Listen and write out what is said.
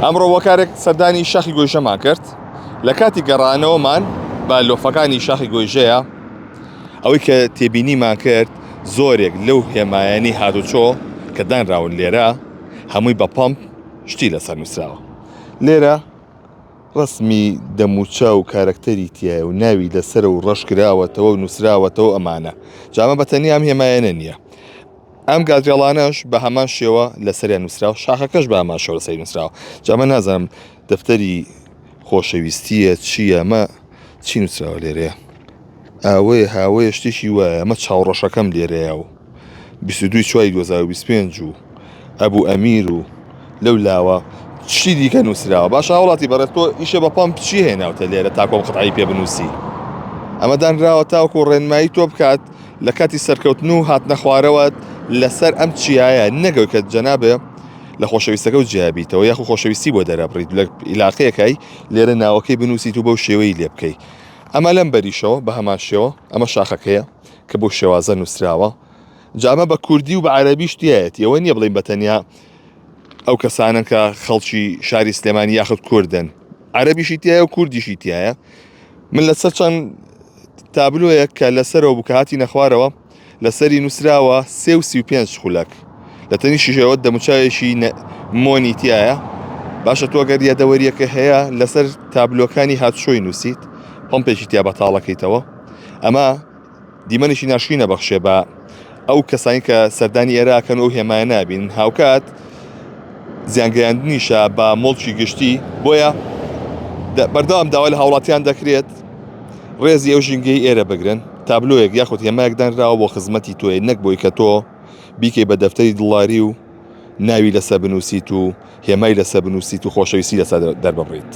ئەمڕۆ بۆ کارێک سەردانی شاخی گۆیژەمان کرد لە کاتی گەڕانەوەمان بە لۆفەکانی شاخی گۆیژەیە ئەوەی کە تێبینیمان کرد زۆرێک لەو هێمایانی هاتوچۆ کە دانراون لێرە هەمووی بە پەمپ شتی لەسەر نووسراوە لێرە ڕەسمی دەموچاو و کارەکتەری تایە و ناوی لەسەر و ڕەشکراوەتەوە و نووسراوەتەوە ئەمانە جامە بە تەنیا ئەم هێمایەنە نییە ئەم گازێڵانەش بە هەمان شێوە لەسەریان نووسراوە، شاخەکەش بە هەمان شێوە لەسەری نووسراوە. جا من نازانم دەفتەری خۆشەویستییە چییە، ئەمە چی نووسراوە لێرەیە؟ ئاوەیە هاوەیە شتێکی وایە ئەمە چاوڕەشەکەم لێرەیە و 22 چواری 2025 و ئەبوو ئەمیر و لەو لاوە شتی دیکە نووسراوە باشە هاوڵاتی بەڕێز تۆ ئیشە بە پەمپ چی هێناوتە لێرە تاکۆم قەتعی پێ بنووسی ئەمە دانراوە تاوەکو ڕێنمایی تۆ بکات لە کاتی سەرکەوتن و هاتنە خوارەوەت لەسەر ئەم چیایە نەگەوی کە جەنابێ لە خۆشەویستەکە و جیابیتەوە یاخو خۆشەویستی بۆ دەرەبڕیت لە ئیلاقەیەکای لێرە ناوەکەی بنووسیت و بەو شێوەی لێ بکەی ئەمە لەم بەریشەوە بە هەمان شێوە ئەمە شاخەکەیە کە بۆ شێوازە نووسراوە جا ئەمە بە کوردی و بە عەرەبیش تایەتی ئەوە نییە بڵێین بە تەنیا ئەو کەسانن کە خەڵکی شاری سلێمانی یاخود کوردن عەرەبیشی تایە و کوردیشی تایە من لەسەر چەند تابلۆیەک کە لەسەرەوە بوو کە هاتی نەخوارەوە لەسەری نووسراوە 3 و 35 خولەک لە تەنیشیشەوە دەموچاوێکی مۆنی تایە باشە تۆ گەر یادەوەریەکە هەیە لەسەر تابلۆکانی هاتشۆی نووسیت پمپێکی تیا بەتاڵەکەیتەوە ئەمە دیمەنێکی ناشرین ئەبەخشێ بە ئەو کەسانی کە سەردانی ئێرە ئەکەن و ئەو هێمایە نابین هاوکات زیانگەیاندنیشە بە مڵکی گشتی بۆیە بەردەوام داوا لە هاوڵاتیان دەکرێت ڕێزی ئەو ژینگەی ئێرە بگرن تابلۆیەک یاخود هێمایەک دانراوە بۆ خزمەتی تۆیە نەک بۆی کە تۆ بیکەی بە دەفتەری دڵاری و ناوی لەسەر بنووسیت و هێمای لەسەر بنووسیت و خۆشەویستی لەسەر دەرببڕیت.